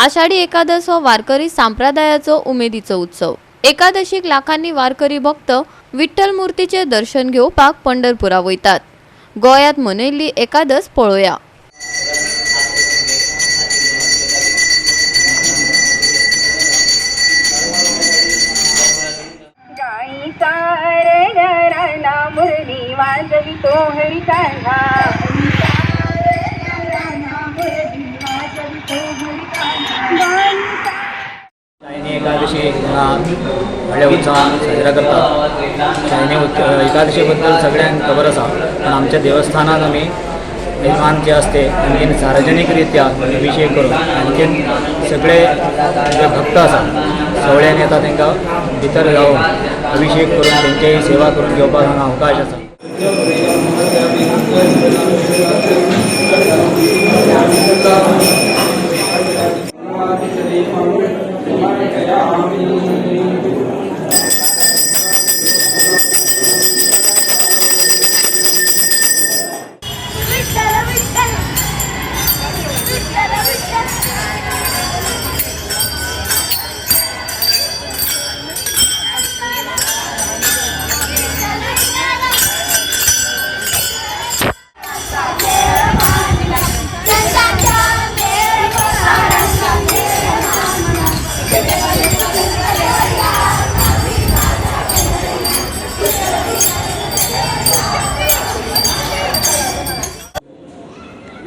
आषाढी एकादश हो वारकरी संप्रदायाचो उमेदीचो उत्सव. एकादशीक लाखांनी वारकरी भक्त विठ्ठल मूर्तीचे दर्शन घेवपाक पंढरपुरा वयतात. गोंयांत मनयल्ली एकादस पळोवया. गाईचा रे घराणा मुरली वाजवितो हरी कान्हा. शायनी एकादशी हांगा व्हडल्या उत्सवान साजरा करतात. शायनी एकादशी बद्दल सगळ्यांक खबर आसा, पण आमच्या देवस्थानात आमी यजमान जे आसते आणखीन सार्वजनीक रित्या अभिषेक करून आणखीन सगळे जे भक्त आसा सवळ्यान येता तांकां भितर जावन अभिषेक करून तेंची सेवा करून घेवपाक हांगा अवकाश आसा.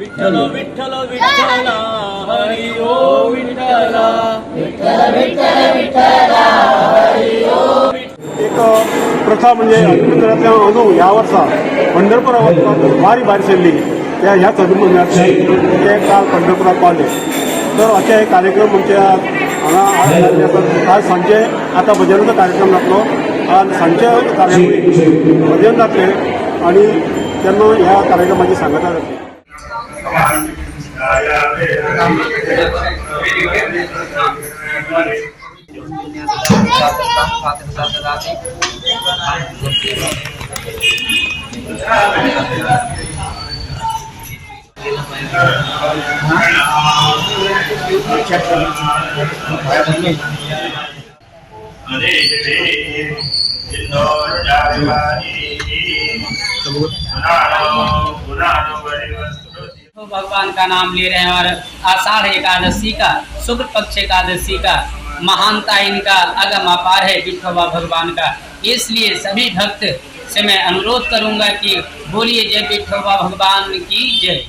विठ्ठल विठ्ठल विठ्ठल विठ्ठल. विठ्ठल विठ्ठल विठ्ठल हरी ओ विठ्ठल. एक प्रथा म्हणजे हनुमंतरातल्या अंदू ह्या वर्सा पंढरपुरा वचपाक वारी भायर सरली त्या ह्याच हनुमंदिरांतल्यान ते काल पंढरपुराक पावले. तर अशे हे कार्यक्रम आमच्या हांगा आज जाल्ले आसात. आज सांजचे आतां भजनाचो कार्यक्रम जातलो. आज सांजचे कार्यक्रम भजन जातलें आनी तेन्ना ह्या कार्यक्रमाची सांगता जातली. तो भगवान का नाम ले रहे हैं और आषाढ़ एकादशी का, शुक्ल पक्ष एकादशी का महानता इनका अगम अपार है विठोबा भगवान का. इसलिए सभी भक्त से मैं अनुरोध करूंगा कि बोलिए जय विठोबा भगवान की जय.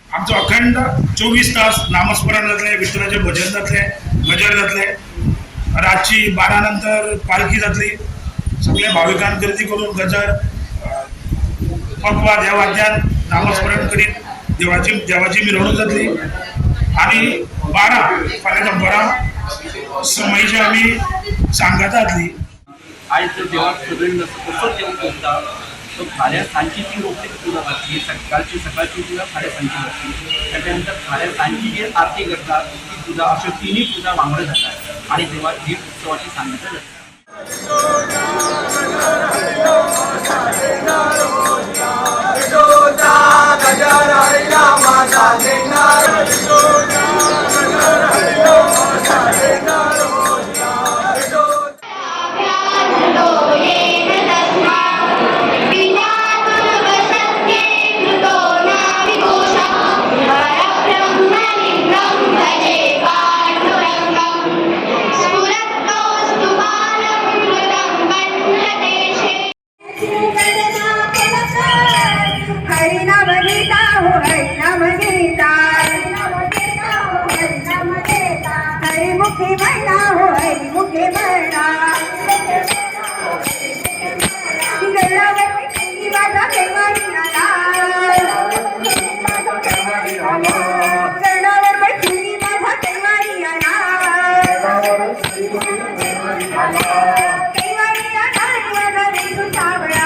आमचो अखंड 24 तास नामस्मरण जातलें, विठ्ठलाचें भजन जातलें, गजर जातलें. रातची 12 नंतर पालखी जातली. सगळे भाविकांक गर्दी करून गजर, पकवाद ह्या वाद्यान नामस्मरण करीत देवाची देवाची मिरवणूक जातली आनी 12 फाल्यां दनपरां समयची आमी सांगाता जातली. आयज जर देवाक सगळी कसो देव करता तो फाल्यां सांजची ती रोखडीच पुजा जातली. सकाळची सकाळची पुजा फाल्यां सांजची जातली. त्याच्या नंतर फाल्यां सांजची जी आरती करता ती पुजा, अश्यो तिनूय पुजा वांगडा जाता आनी देवाक ही उत्सवाची सांगता जाता. हरी नाम घेता हो हरी नाम घेता, हरी मुखी म्हणा हो हरी मुखी म्हणा. गळावर माझा कैवारी आला, गळावर बैठुनी माझा कैवारी आला, कैवारी आला माझा विठू सावळा.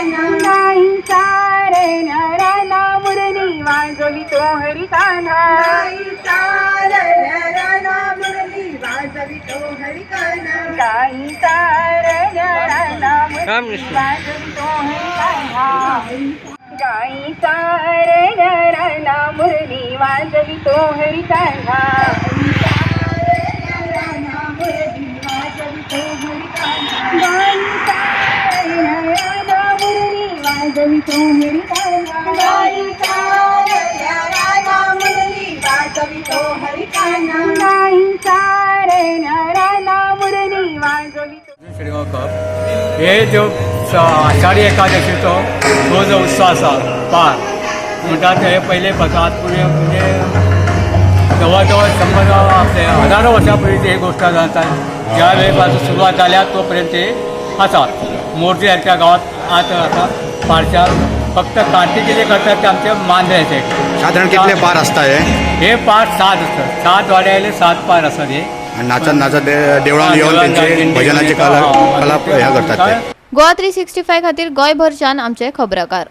कान्हा. गाई सारण्या राना मुरली वाजवितो हरी कान्हा. गाई सारण्या राना मुरली वाजवितो हरी कान्हा. गाई सारण्या राना मुरली वाजवितो हरी कान्हा. गाई सारण्या राना मुरली वाजवितो हरी कान्हा. गाई सारण्या राना मुरली वाजवितो हरी कान्हा. गाई सारण्या राना मुरली वाजवितो हरी कान्हा. गाई सारण्या राना मुरली वाजवितो. शेडगांवकर. हे जो आषाढी एकादशीचो हो जो उत्सव आसा पार म्हणटा ते पयले पासून पूर्वी, म्हणजे जवळ जवळ 100 आपले हजारो वर्सां पयलीं ही गोश्ट जाता. ज्या वेळे पासून सुरवात जाल्या तो पर्यंत ते आसा. मोरजे सारक्या गांवांत आतां आसा पारच्या फक्त कार्तिकी जे करतात ते आमचे मांद्रे सायडीन. साधारण कितले पार आसता हे? हे पार सात आसतात. सात वाड्या आयले, सात पार आसात हे. आणि नाचत नाचत देवळान येवन त्यांचे भजनाची कला कला हे करतात ते. गोवा 365 खातीर गोंयभरच्यान आमचे खबराकार.